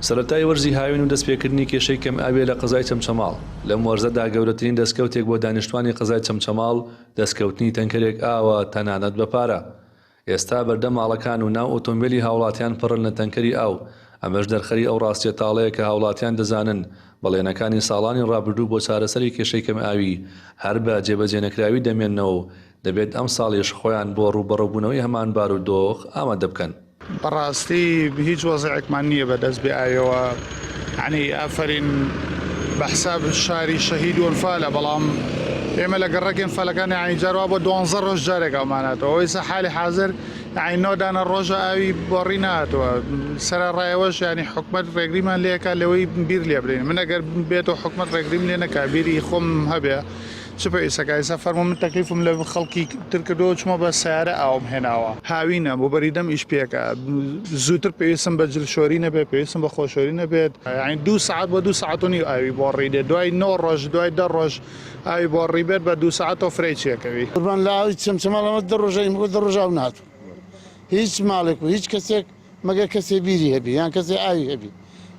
سەرەتای وەرزی هاوین و دەستپێکردنی کێشەی کەمئاوییە لە قەزای چەمچەماڵ، لەم وەرزەدا گەورەترین دەستکەوتێک بۆ دانیشتوانی قەزای چەمچەماڵ دەستکەوتنی تەنکەرێک ئاوە تەنانەت بە پارە. ئێستا بەردەم ماڵەکان و ناو ئۆتۆمبێلی هاوڵاتیان پڕن لە تەنکەری ئاو، ئەمەش دەرخەری ئەو ڕاستیە تاڵەیە کە هاوڵاتیان دەزانن بەڵێنەکانی ساڵانی ڕابردوو بۆ چارەسەری کێشەی کەمئاوی هەر بە جێبەجێنەکراوی دەمێننەوە و دەبێت ئەمساڵیش خۆیان بۆ ڕووبەڕووبوونەوەی هەمان بارودۆخ ئامادە بکەن. بەڕاستی هیچ وەزعێکمان نییە بە دەست بێ ئاویەوە یانی ئافەرین بە حساب شاری شەهید و ئەنفالە بەڵام ئێمە لە گەڕەک ئەنفالەکان یانی جار وا بۆ دوانزە ڕۆژ جارێک ئاومان هاتەوە ئێستا حالی حازر یانی نۆ دانە ڕۆژە ئاوی بۆڕی نەهاتووە سەرەڕای ئەوەش یانی حکومەت ڕێگریمان لێکا لەوەی بیر لێ بدەین من ئەگەر بێتەوە حکومەت ڕێگریم لێ نەکا بیری خۆم هەبێ چ پێویستە کە ئێستا فەرموو من تەکلیفم لە خەڵکی تر کردووە چوومە بە سەیارە ئاوم هێناوە. هاوینە بۆ بەری دەم ئیش پێکە زووتر پێویستم بە جل شۆری نەبێت پێویستم بە خۆشۆری نەبێت یانی دوو سەعات بۆ دوو سەعات و نیو ئاوی بۆڕی دێت دوای نۆ ڕۆژ دوای دە ڕۆژ ئاوی بۆڕی بێت بە دوو سەعاتەوە فرەی چێکەوی. قوربان لە ئاوی چەمچەماڵ ئەمە دە ڕۆژە ئیمڕۆ دە ڕۆژ ئاو نەهاتوو هیچ ماڵێک و هیچ کەسێک مەگەر کەسێ بیری هەبی یان کەسێ ئاوی هەبی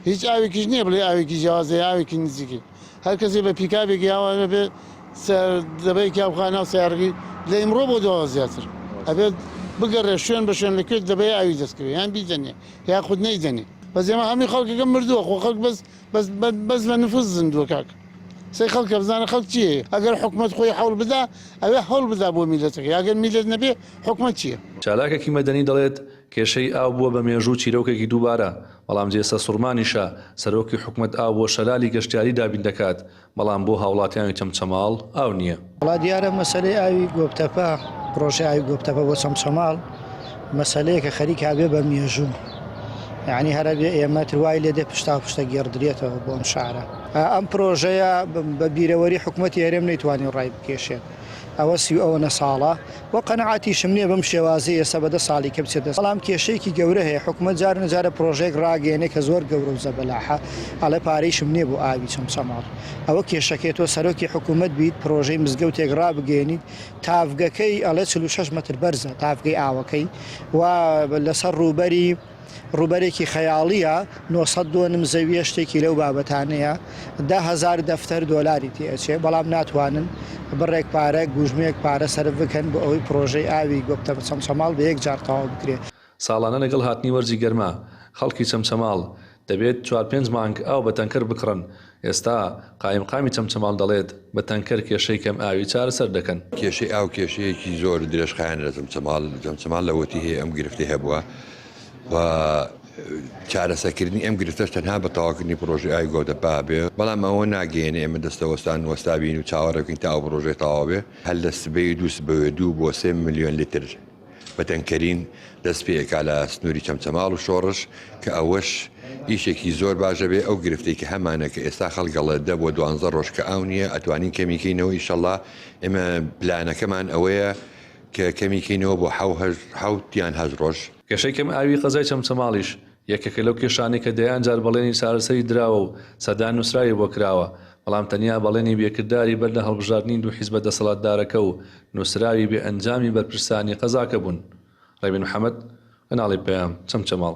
هیچ ئاوێکیش نییە بڵێ ئاوێکی جیاوازە یا ئاوێکی نزیکی هەر کەسێ بە پیکابێک یاوە بێ دەبەیەکی ئاو بخا ناو سەیارەکەی لە ئیمڕۆ بۆ دواوە زیاتر ئەبێت بگەڕێ شوێن بە شوێن لە کوێ دەبەی ئاوی دەستکەوێ یان بیدەنێ یاخود نەیدەنێ بەس ئێمە هەمووی خەڵکەکە مردووە خۆ خەڵک بەس بەس بەس بە نفوس زیندووە کاک سەی خەڵکە بزانە خەڵک چییە ئەگەر حکومەت خۆی حەوڵ بدا ئەوێ هەوڵ بدا بۆ میلەتەکەی ئەگەر میلەت نەبێ حکومەت چییە؟ چالاکێکی مەدەنی دەڵێت، کێشەی ئاو بووە بە مێژوو و چیرۆکێکی دووبارە، بەڵام جێ سەرسوڕمانیشە سەرۆکی حکومەت ئاو بۆ شەلالی گەشتیاری دابین دەکات، بەڵام بۆ هاوڵاتیانی چەمچەماڵ ئاو نییە. وەڵا دیارە مەسەلەی ئاوی گۆپتەپە، پڕۆژەی ئاوی گۆپتەپە بۆ چەمچەماڵ مەسەلەیەکە خەریکە ئەبێ بە مێژوو. یانی هەر ئەبێ ئێمە تر وای لێ دێ پشتاوپشتە گێڕدرێتەوە بۆ ئەم شارە. ئەم پرۆژەیە بە بیرەوەری حکومەتی هەرێم نەیتوانی ڕای بکێشێت. ئەوە سی و ئەوەنە ساڵە و قەناعەتیشم نییە بەم شێوازەی ئێستا بە دە ساڵی کە بچێتە بەڵام کێشەیەکی گەورە هەیە حکومەت جار نەجارە پرۆژەیەک ڕاگەیەنێ کە زۆر گەورە و زەبەلاحە ئەڵێ پارەیشم نییە بۆ ئاوی چەمچەماڵ ئەوە کێشەکەی تۆ سەرۆکی حکومەت بیت پرۆژەی مزگەوتێک ڕابگەیەنیت تاڤگەکەی ئەڵێ 46 مەتر بەرزە تاڤگەی ئاوەکەی و لەسەر ڕووبەری ڕووبەرێکی خەیاڵییە، 900 دۆنم زەوییە شتێکی لەو بابەتانەیە، 10,000 دەفتەر دۆلاری تێ ئەچێ، بەڵام ناتوانن بڕێک پارە، گوژمەیەک پارە سەرف بکەن بۆ ئەوەی پڕۆژەی ئاوی گۆپتەپە چەمچەماڵ بە یەک جار تەواو بکرێ. ساڵانە لەگەڵ هاتنی وەرزی گەرما، خەڵکی چەمچەماڵ دەبێت چوار پێنج مانگ ئاو بە تەنکەر بکڕن، ئێستا قایمقامی چەمچەماڵ دەڵێت، بە تەنکەر کێشەی کەم ئاوی چارەسەر دەکەن. کێشەی ئاو کێشەیەکی زۆر درێژخایەنە لە چەمچەماڵ، چەمچەماڵ لەوەتی هەیە ئەم گرفتەی هەبووە و چارەسەرکردنی ئەم گرفتەش تەنها بە تەواوکردنی پڕۆژەی ئاوی گۆتەپا بێ، بەڵام ئەوە ناگەیەنێ ئێمە دەستەوەستان وەستابین و چاوەڕێ بکەین تا ئەو پڕۆژەیە تەواو بێ، هەر لە سبەی و دوو سبەوێ دوو بۆ سێ ملیۆن لیتر بە تەنکەرین دەست پێ ئەکا لە سنووری چەمچەماڵ و شۆڕش کە ئەوەش ئیشێکی زۆر باش ئەبێ ئەو گرفتەی کە هەمانە کە ئێستا خەڵک ئەڵێ دە بۆ دوانزە ڕۆژ کە ئاو نییە ئەتوانین کەمی کەینەوە ئیشەڵا ئێمە پلانەکەمان ئەوەیە کە کەمی کەینەوە بۆ حەو هەشت حەوت یان هەشت ڕۆژ. کێشەی کەم ئاوی قەزای چەمچەماڵیش یەکێکە لەو کێشانەی کە دەیان جار بەڵێنی چارەسەری دراوە و سەدان نووسراوی بۆ کراوە، بەڵام تەنیا بەڵێنی بێکرداری بەر لە هەڵبژاردنی دوو حیزبە دەسەڵاتدارەکە و نووسراوی بێ ئەنجامی بەرپرسانی قەزاکە بوون. ڕێبین محەمەد، کەناڵی پەیام، چەمچەماڵ.